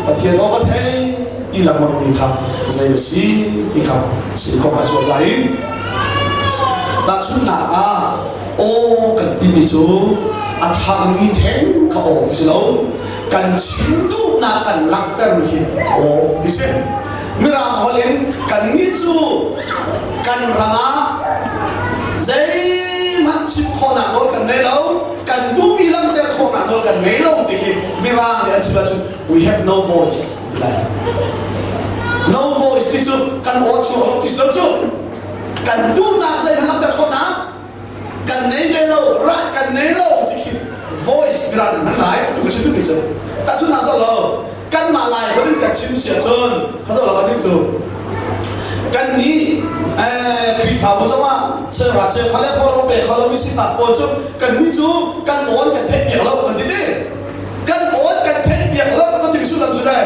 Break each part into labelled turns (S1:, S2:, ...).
S1: Pathian aw ka thei ti lengmang mi kha zei a si ti kha chim khawh kai zuam lai. Tahchunhnak ah aw kan timi cu a thangmi theng kha aw ti si lo kan chim duhnak kan langhtermi hi aw ti si. Mirang holh in kannih cu kan ram ah zeihmanh chim khawhnak nawl kan ngei lo, kan duhmi langhter khawhnak nawl kan ngei lo ti khi Mirang nih an chim ahcun we have no voice ti lai. No voice ti cu kan aw chuak lo ti si lo cu. Kan duhnak zeihmanh langhter khawhnak kan nei ve lo, right kan nei lo ti khi voice Mirang nih hman lai atu ka chim duhmi cu. Tahchunhnak zoh lo, kanmah Lai holh in kan chim si ahcun kha zoh lo kan cu kannih Khrihfabu zongah cheuhra cheukhat le kho pe kho lomi sifak pawl cu kannih cu kan awn kan theih piak lo kan ti ti kan awn kan theih piak lo kan ti sullam cu le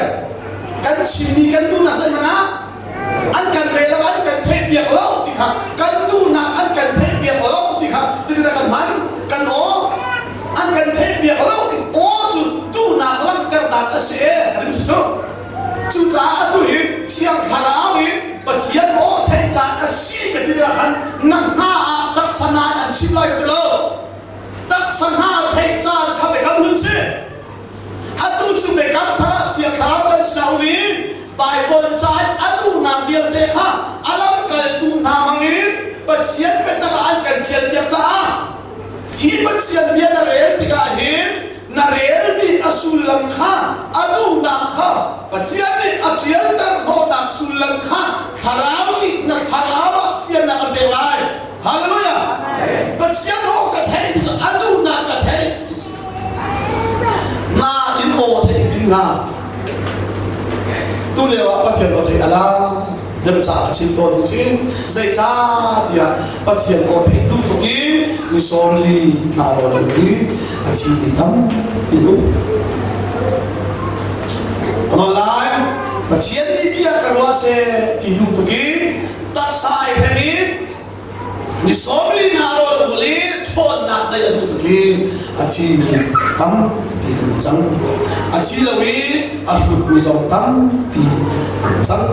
S1: kan chimmi kan duhnak zeihmanh ah an kan rel lo an kan theih piak lo ti kha kan duhnak an kan theih piak lo ti kha ti kan hman kan aw an kan theihpiak lo i aw cu duhnak langhternak a si e a ti cu. Cucaah atu hi Thiang Thlarau in Pathian aw theih caan a si ka ti tikah khan na hna ah taksa hna in an chim lai ka ti lo. Taksa hna theih caan kha biakam hlun si. Atu cu biakam thar ah Thiang Thlarau kan sinah um i Baibal ca in a duhnak vialte kha a lamkaltu hna hmangin Pathian biatak ah an kan ṭialpiak caah Hi Pathian bia na rel tikah hin na relmi a sullam kha a duhnak kha Pathian nih a ṭialter hnawhnak sullam kha thlarau nih na thlarau ah fiannak an pek lai. Hallelujah! Pathian aw ka theih ti cu a duhnak ka theih ti si. Nain aw theih tin hna. Tu lio ah Pathian aw theih a la. Deuh ca a chim tawn sin zeicahtiah Pathian aw theih duh tuk i ni sawmli hna rawl i a thimi tampi um. Kan lai Pathian nih bia ka ruah seh ti duh tuk i taksa ai hrem i Ni 40 hna rawl ul i ṭhawnnak neih a duh tuk i a thimi tampi kan um cang. A thi lo i a hrutmi zong tampi kan um cang.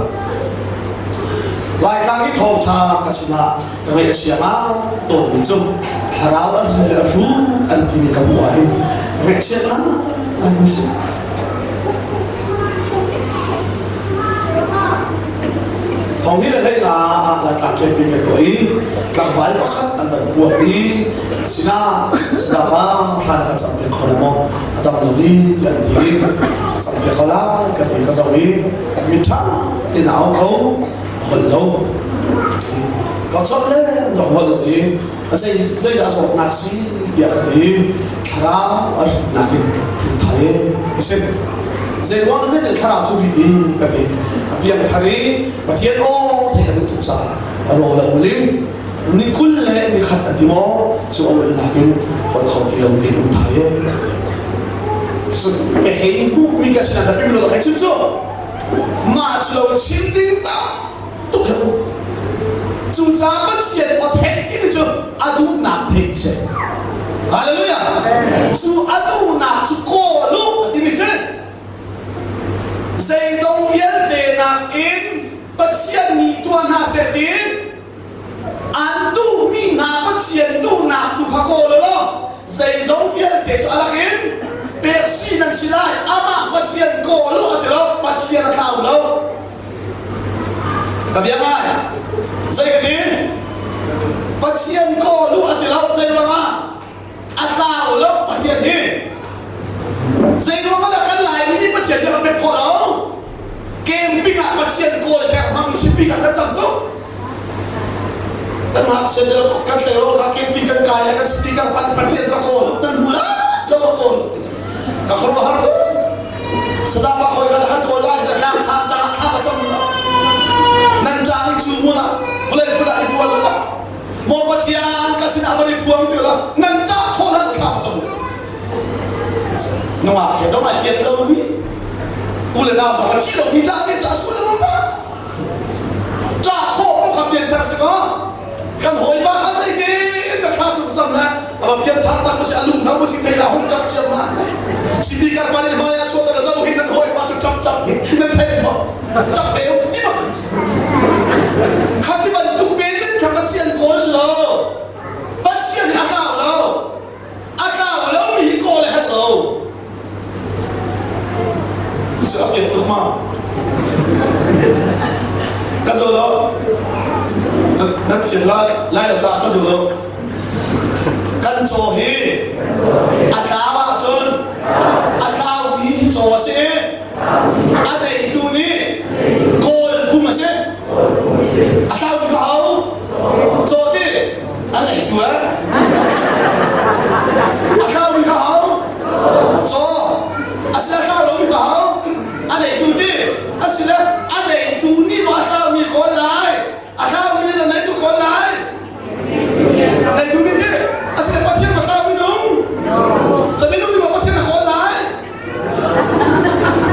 S1: Laitlang i thawngṭha ka chungah ka ngaih a chia ngai tawnmi cu thlarau a ri le a hrut an timi ka hmuh ahhin ka ngaihchiat ngai si. Thawng nih le hlei ah Laitlang camping kan tuah i tlangval pakhat an van puak i a sinah sazapa thlan kan cam piak kho la maw a dam lo i tiah an ti i ka cam piak ko lai ka ti ka zoh i mitṭha in a au kho a holh lo ka chawnh le zong holh lo i a zei zeidah zawtnak si tiah ka ti thlarau a ritnak in rit thai e ka si zei ruang dah zeitin thlarau cu rit i ka ti a piang thar i Pathian aw theih a duh tuk caah a rawl a ul i ni 20 le ni khat an ti maw cu a ulnak in holh kho ti lo tein um thai e ka hei hmuhmi ka sinah na pim lo ka hei chim cu mah cu lo chim ding tam tuk he cucaah Pathian aw theih timi cu a duhnak theih si. Hallelujah. Cu a duhnak cu kawl u a timi si. Zeidong vialte nakin Pathian nih tuah hna seh tiin an duhmi hna Pathian duhnak tu kha kawl u law zeizong vialte cu a lakin pek si nan si lai amah Pathian kawl u a ti lo Pathian a tlau lo Ka bia ngai. Zei ka ti? Pathian kawl u a ti lo. Zei ruangah? A tlau lo Pathian hi. Zei ruangah dah kan Laimi nih Pathian bia kan pek khawh lo? Camping ah Pathian kawl ter hmang sipik ah kan tam tuk. Kan ngakchia te kan tleirawl kha camping kan kai le kan speaker pan Pathian ka kawl nan hmu la lo ka kawl. Ka khuaruahhar tuk. Sazapa khoi ka kan kawl lai ka tlang sang ta thla ka cam la. Nan tlang i cu mun ah vulei put ah i bual la. Maw Pathian ka sin ah van i phuang ti la nan cah khawl han thla ka cam. Nungak he zong ai piat lo mi u le nau zong a thi lo mi tah mi cu a sul le ma. Ṭah khawh ko kha pianthar si ko. Kan hawipa kha zeitin na thla cu cam le ava pianthar tak si a lung hna mu si thei la hung ṭap ciam ma. Speaker pa nih hmai ah chuah ta zo hin nan hawipa cu ṭap cam. Cu a piat tuk ma? Ka zo lo. Nan thiam la lai lo caah ka zo lo. Kan caw hi a tlau ahcun a tlaumi hi caw a si i a neitu nih kawl phung a si. A tlaumi kha ho? Caw ti a neitu eh? A tlaumi kha ho? Caw. A si a tlau lomi kha ho? A neitu ti. A si le a neitu nih maw a tlaumi kawl lai? A tlaumi nih a neitu kawl lai? Neitu nih ti. A si le Pathian ma tlau minung? Ca minung nih maw Pathian a kawl lai?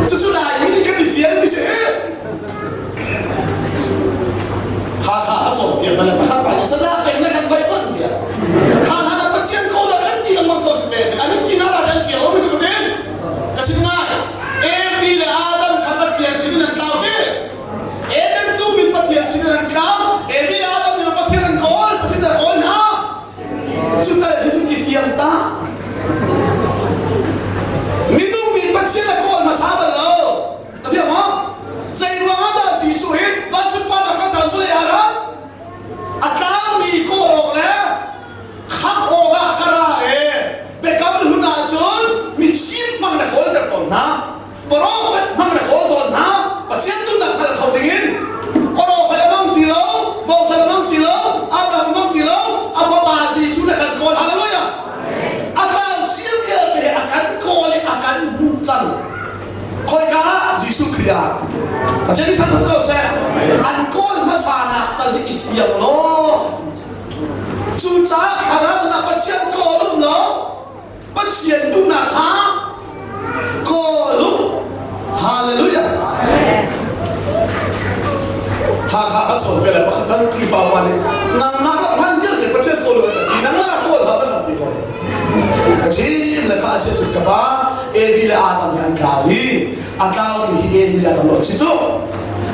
S1: Cucu Laimi nih kan i fial mi si. Hakha a cawnpiak hna le pakhat pa nih salah peng na kan vaih vanh tiah. Kha hna na Pathian ko dah kan ti lengmang ko cu te. An in ti hna la kan fial lo mi cu te. Ka chim ngai. Evi le Adam kha Pathian sin in an tlau ti. Eden tu min Pathian sin in an tlau. Evi le Adam nih Pathian an kawl, Pathian an kawl hna. Cu tal hi cu i fiang ta. Minung nih Pathian a kawl hmasa bal lo. Na fiang maw? Zei ruang ah dah Jesuh hi vancungpa nak kan vawlei ah rat? A tlangmi kawl awk le khamh awk ah ka ra e. Biakam hlun ahcun mithim hmang na kawlter tawn hna. Profet hmang na kawl tawn hna. Pathian duhnak hngal kho dingin profet a mang ti lo, Moses a mang ti lo, Abraham a mang ti lo, a fapa Jesuh na kan kawl. Hallelujah! A tlau cia vialte a kan kawl i a kan hmuh cang. Khoika ah Jesuh Khrih ah Pathian nih thangṭhat ko seh. An kawl hmasa nak tal hi i fiang law. Cucaah thlarau sinah Pathian kawl um lo Pathian duhnak kha kawl u. Hallelujah. Hakha ka chawn ve le pakhat dang Khrihfa pa nih nangmah rak hlan vialte Pathian kawl u ti nangmah rak kawl hlah kan ti hoi. Ka chim le kha a sia cun ka pa Evi le Adam hi an tlau i a tlaumi hi Evi le Adam lo an si cu.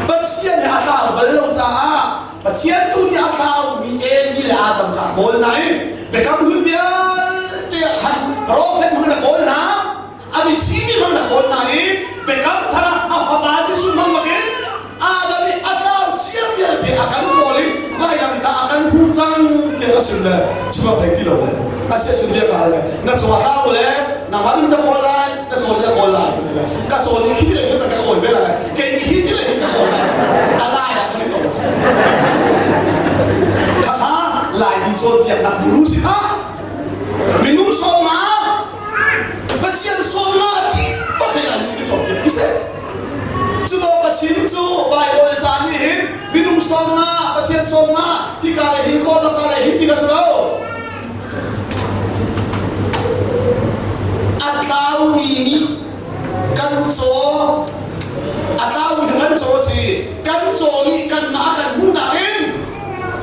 S1: Pathian nih a tlau bal lo caah Pathian tu nih a tlaumi Evi le Adam kha a kawl hna i biakam hlun vialte ah khan profet hmang in a kawl hna a mitthimi hmang in a kawl hna i biakam thar ah a fapa Jesuh hmang bakin Adam nih a tlau cia vialte a kan kawl i vailamtah a kan hmuh cang tiah a chim le chim thei ti lo le a sia chun bia ka hal le na caw a tlau le nangmah nih na kawl lai na caw nih a kawl lai ti le ka caw nih khi ti le hin ka kawl ve lai kei nih hi ti le hin ka kawl lai a lai ah kan i tong khakha Laimi cawnpiaknak muru si kha minung sawm Pathian sawmnak ti bak in an i cawnpiak mi si. Cu bawk a chim cu Baibal ca nih hin minung sawmnak, Pathian sawmnak hika le hin kawl laka le hin ti ka si lo. A tlaumi nih kan caw a tlaumi kha kan caw a si. Kan caw nih kanmah a kan hmuhnak in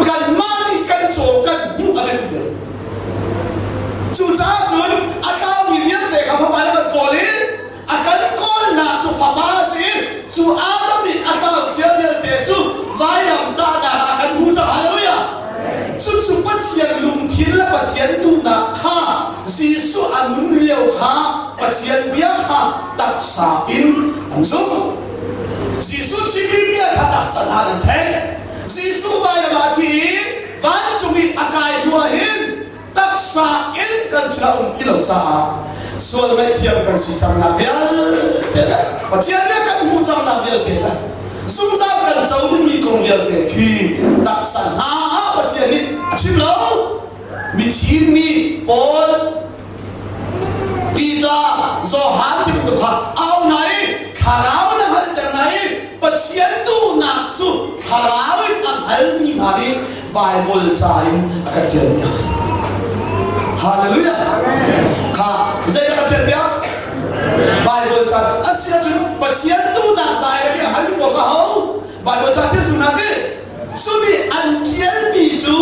S1: kanmah nih kan caw kan hmuh a biapi deuh. Cucaah cun a tlaumi vialte kha fapa nih a kan kawl i a kan kawlnak cu fapa a si i cu Adam nih a tlau cia vialte cu vailamtahnak ah a kan hmu cang. Hallelujah! Cucu Pathian lungthin le Pathian duhnak kha Jesuh a nun lio kha Pathian bia kha taksa in an zumh. Jesuh chimmi bia kha taksa hna an theih. Jesuh vailam ah a thi i vancung i a kai hnu ah hin taksa in kan sinah um ti lo caah sual ngaihthiam kan si cangnak vialte le Pathian nih kan hmuh cangnak vialte le zungzal kan co dingmi kong vialte khi taksa hna ah Pathian nih a chim lo mi thimmi Paul Peter Johan ti bantuk kha au hna i thlarau in a hngalhter hna i Pathian duhnak cu thlarau in a hngalmi hna nih Baibal ca in a kan ṭialpiak. Hallelujah! Kha zeidah kan ṭialpiak? Baibal ca a si ahcun Pathian duhnak direct i a halmi pawl kha ho? Baibal ca ṭialtu hna ti Cu nih an ṭialmi cu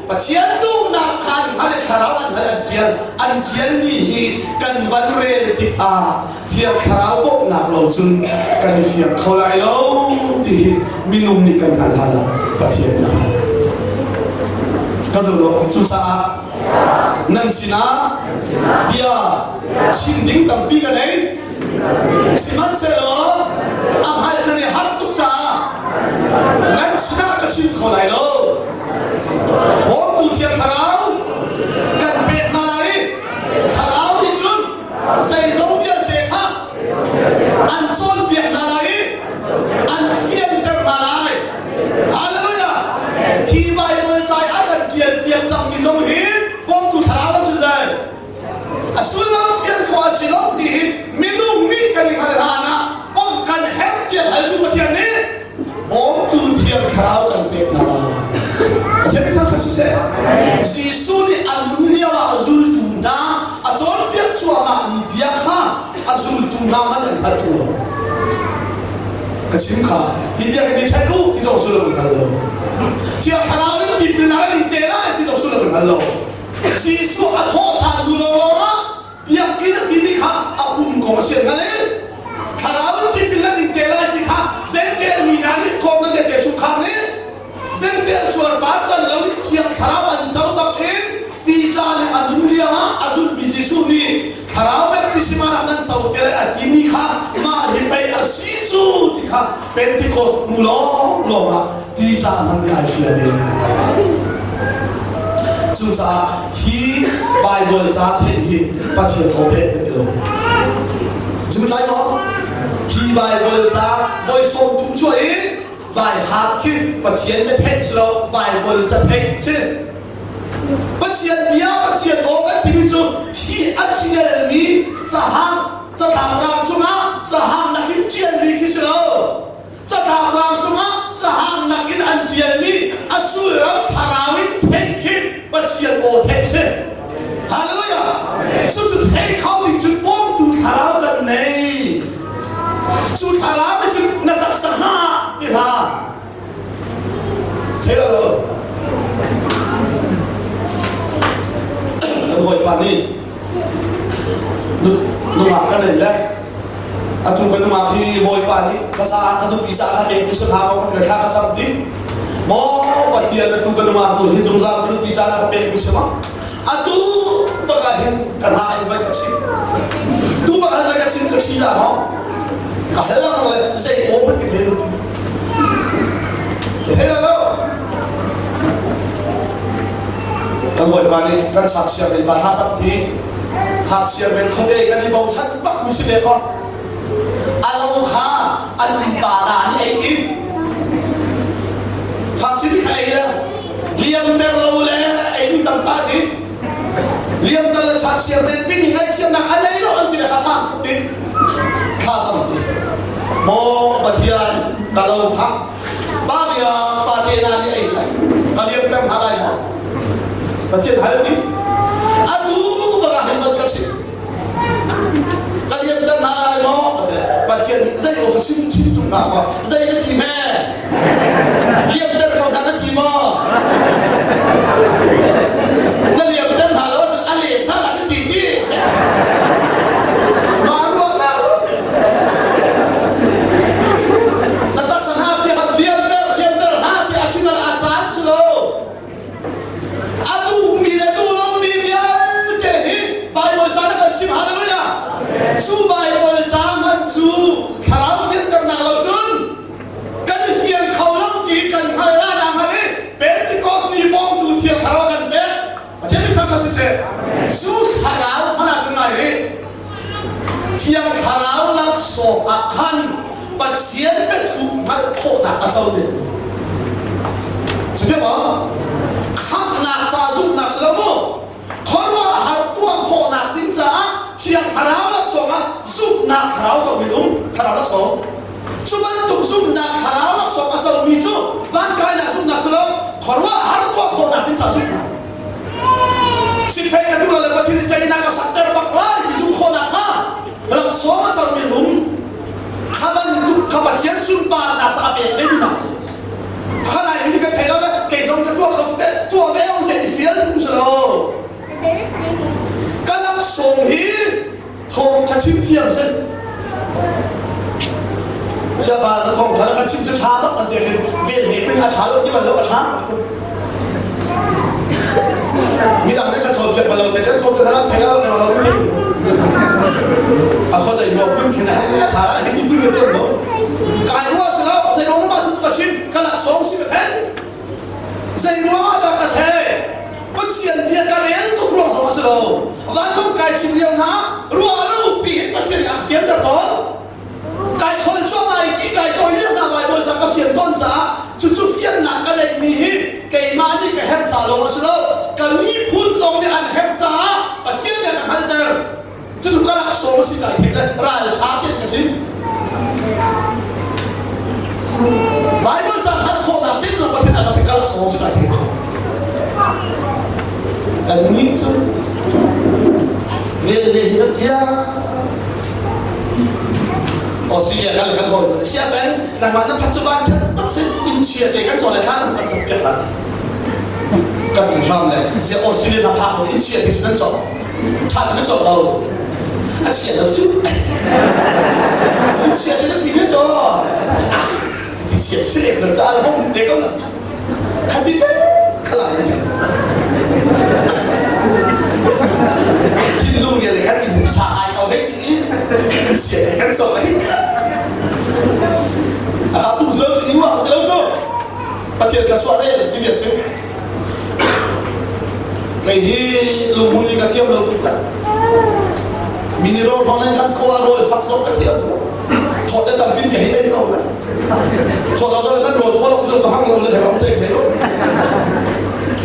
S1: Pathian duhnak kha an hngalh i thlarau an hngalh an ṭial. An ṭialmi hi kan van rel tikah Thiang Thlarau bawmhnak lo cun kan i fiang kho lai lo ti hi minung nih kan hngalh hlan ah Pathian nih a hngalh. Ka zum lo. Cucaah nan sinah bia chim ding tampi ka nei. Sihmanhsehlaw. Jesuh nih a nun lio ah a zultu hna a cawnpiak cuahmah mi bia kha a zultu hna hmanh an hngalh ṭung lo. Ka chim kha hi bia kan i ṭhen u ti zong sullam an hngal lo. Thiang Thlarau in tipilnak an in te lai ti zong sullam an hngal lo. Jesuh a thawhṭhan hnu lawnglawng ah biakinn a timi kha a pum kong a si an hngalh i Thlarau in tipil an in te lai ti kha Jentail mi hna nih kawm nan le te chungkhar nih Jentail cuarpar tan lo i Thiang Thlarau an co bak in Peter nih a nun lio ah a zulhmi Jesuh nih Thlarau baptisma rak nan co te lai a timi kha mah hi pei a si cu ti kha Pentecost hnu lawnglawng ah Peter hmanh nih ai fian i cucaah hi Bible ca theih hi Pathian aw theih kan ti lo. Zum tlai maw? Hi Bible ca voi 30 cuah i Bai hat khi Pathian bia theih si lo Bible ca theih si. Pathian bia Pathian aw kan timi cu hi a ṭialmi cahang catlap rang cungah cahang nakin ṭialmi khi si lo. Catlap rang cungah cahang nakin an ṭialmi a sullam thlarau in theih khi Pathian aw theih si. Hallelujah! Cucu thei kho ding cun bawmtu thlarau kan nei. Cu thlarau nih cun na taksa hna ti hlah. Thei lo. Kan hawipa nih nungak ka nei le atu ka nungak hi bawipa nih ka sa ka nupi sa ka pek mi si hna ko ka ti le thla ka cam ti maw Pathian atu ka nungak tu hi zungzal ka nupi ca na ka pek mi si ma atu bak ah hin ka hna in vai ka chim tu bak ah vai ka chim ka thi la maw ka hal lang le zei aw hmanh ka thei lo ti ka thei lo kan hawipa nih kan chakchia men pa thla cam ti chakchia men khuate kan i bochan bak mi si ve ko a lo kha an innpa hna nih ei in Fangchimi kha ei le liamter lo le ei nu tam pa ti liamter le chakchia men pin hi ngaithiamnak a nei lo an ti le kha hmaan ti thla cam ti maw Pathian ka lo kha pa bia pa te na nih ei lai ka liamter hna lai maw Pathian hal ti atu baka hin man ka chim ka liamter hna lai maw Pathian nih zei aw chim chim tung hna maw zei na ti me liamter ko hna na ti maw na liamter hna lo ahcun a lem hna la na ti ti ma ruahnak na taksa hna bia liamter liamter hna ti a chim a caan si lo A duhmi le duh lomi vialte hi Baibal ca na kan chim hallelujah. Cu Baibal ca hmanh cu thlarau fianternak lo cun kan fiang kho lo ti kan hngal la dah hngal i Pentecost ni bawmtu thiang thlarau kan pek. Pathian min thangṭhat siseh. Cu thlarau hmanh ah cun ngai rih. Thiang Thlarau laksawng ah khan Pathian biathu hngalh khawhnak a co ve. Si maw? Khamhnak ca zumhnak si lo mu. Khuaruahhar tuah khawhnak ding caah Thiang Thlarau laksawng ah zumhnak thlarau co minung thlarau laksawng. Cu bantuk zumhnak thlarau laksawng a comi cu vankainak zumhnak si lo, khuaruahhar tuah khawhnak ding caah zumhnak. Sifek ka duh le Pathian teinak a sakter bak lai ti zumh khawhnak kha laksawng a comi lung kha bantuk kha Pathian sunparnak sa a pek ve mi cu kha lai mi kan thei lo le kei zong ka tuah kho cu teh tuah ve o te i fial si lo ka laksawng hi thawngtha chim thiam si siapa na thawngtha na kan chim cu tha bak an ti khin vel he ping a tha lo ti bal lo a tha midang nih ka chawnpiak bal lo te kan chawn ka thei lo lo lo thei a kho dai mo phun khin a tha la hi phun ka tiam mo kai ruwa si lo zei ruang ma chu ka chim ka lak song si ka thei zei ruang ah dah ka thei Pathian bia ka rel tuk ruang zong a si lo. Vanlawng kai chim lio hna ruah lo pi hin Pathian nih a fianter tawn. Kai khol cuahmah i ti kai tawi lio hna Baibal ca ka fian tawn caah cucu fiannak ka neihmi hi keimah nih ka herh ca lawng a si lo. Ka miphun zong nih an herh caah Pathian nih a ka hngalhter. Cucu ka laksawng a si kai theih le ralṭha tein ka chim. Baibal ca hngalh khawhnak ding zong Pathian a ka pek ka laksawng a si kai theih khawh. Kannih cu velhle hi kan thiam. Australia kal kan hawi sia peng nangmah na phat cu van that tuk si inn chia te kan chaw le thla nan kan chap piak la ti ka ti hram le sia Australia na phak inn chia te cu nan chaw than na chaw lo a chia lo cu inn chia te na ti me chaw ti chia si lem lo cha la hong te ko na khati te khala thinlung le kan in tha ai ko hei ti in chia te kan chaw hei a ha tu lo chu iwa ti lo chu Pathian ka suah rel ti bia si kei hi lunghmun i ka thiam lo tuk la mini ro hron in kan khua rawl fak zong ka thiam lo thawt le tampin ka hi ei ko la thawt lo zong nan rawl thaw lo zong ka hmang lo le thei te thei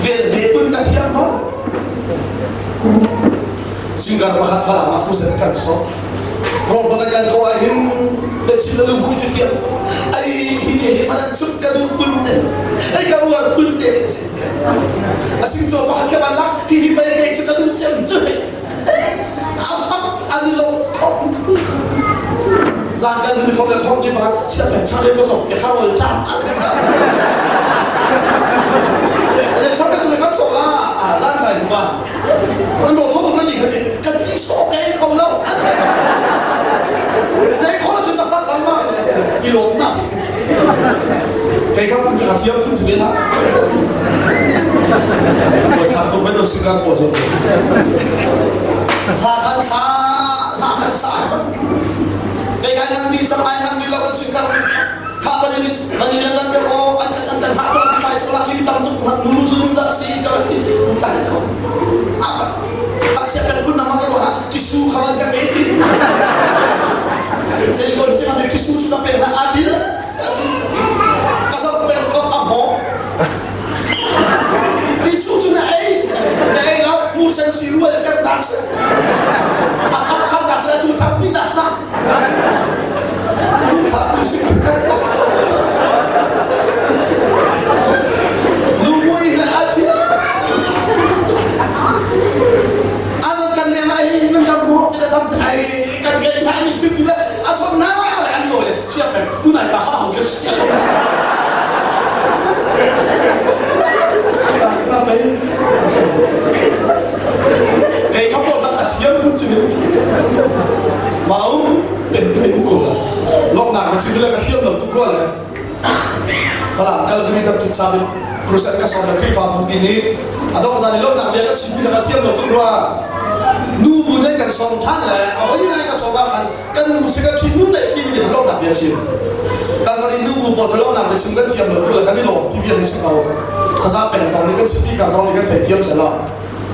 S1: vel he pun ka thiam ma Singar pakhat falam ah khusen kan so rawl hron kan ko ah hin biachim le lungpui cu thiam ai hi hi man chuk ka duh phun te ai ka uar phun te si asing cho pakhat kha ban lak hi hi bai kai chu ka duh cem chu a fak an i long khom zan kan ni khom le khom ti ba sia pen cha le ko so ya kha wal ta a cha ka tu le kan so la a zan sai ba an ro tho tu kan ti kha ti ka ti so kai kho lo an ti nei kho lo chu tak tak ma i lom na si kai ka pun ka thiam phun si la ko thak ko kan sing kan po zo la kan sa la kan sa cham kai kai nang ni cham ai nang ni lo kan sing kan kha kan ni kan ni lan te o an kan an kan ha ko kan tai to la ki tam tuk nulu chu ning za si ka ti tai ko apa kha sia kan kun nama ko ha tisu khawan ka pe ti sei ko si na tisu chu ka pe na abil ka sa pe ko amo tisu chu na ei ka ei lo mu sen si rual ter dak se a khap khap dak se tu thap ni dak tak thap si kan tak khap Lumui he a chia. Anan kan leng ai nan dam mu ti dam ai kan ke na ni chu ti le a chon na le an lo le chia pen tu nai pa ha hong ke sia kha ka bai kei kha po kha thiam phun chi mau ten thei ko la lok nak ka chi le ka thiam lo tu ko le Falam kal ding kan tut sa ding crusade ka sawm le Khrihfa bupi nih a dong zan i lawmhnak bia ka chimmi kha thiam lo tuk rua nu bu nih kan sawm than le a hoi ngai ka sawm ah khan kan nu si kan ṭhi nu neih timi nih lawmhnak bia chim kan kan i nu bu pawl lawmhnak bia chim kan thiam lo tuk le kan i lawm ti bia hi si ko thaza peng zong nih kan siti ka zong nih kan thei thiam sela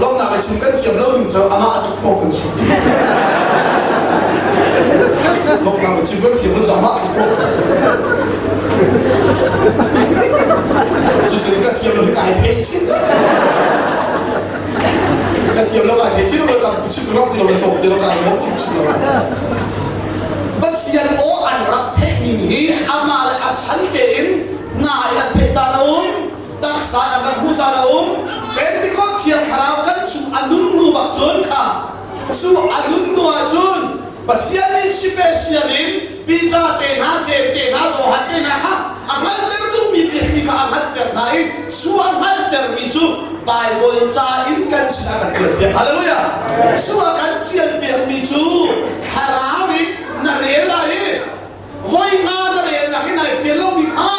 S1: lawmhnak bia chim kan thiam lo ning cu amah a tuk khawh kan chim lawmhnak bia chim kan thiam lo cu amah tuk khawh kan chim cucu ka thiam lo hi kai thei chin ka thiam lo kai thei chin lo tam chim ram ti lo le thok ti lo kai lo ti chim lo Pathian aw an rak theih ning hi amah le a chan tein ngai an theih caan a um taksa an rak hmuh caan a um Pentecost thiang thlarau kan chung a nun nu bak cun kha cu a nun nu ahcun Pathian nih special in Peter te hna Jeim te hna Johan te hna kha a hngalhter duhmi biathli kha a hngalhter hna i cu a hngalhtermi cu Bible ca in kan sin a kan ṭialpiak. Hallelujah! Cu a kan ṭialpiakmi cu thlarau in na rel lai i voi nga na relnak in ai fian lomi kha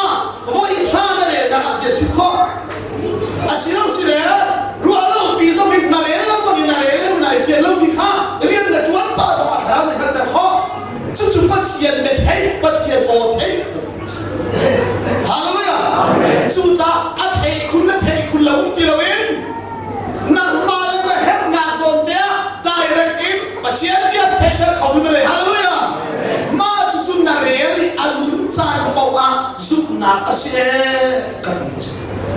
S1: voi hra na relnak ah bia chim khawh a si lo si le ruah lo pi zong in na rel lengmang in na rel lengmang ai fian lomi kha rian na ṭuan pah zong ah thlarau nih hngalhter khawh. Cucu Pathian bia theih, Pathian aw theih. Hallelujah! Cucaah a thei khun le thei khun lo um ti loin nangmah le na herhnak zawn te ah direct in Pathian bia theihter kho tu na le. Hallelujah! Mah cucu na rel i a nun caan paoh ah zumhnak a si ee ka ti.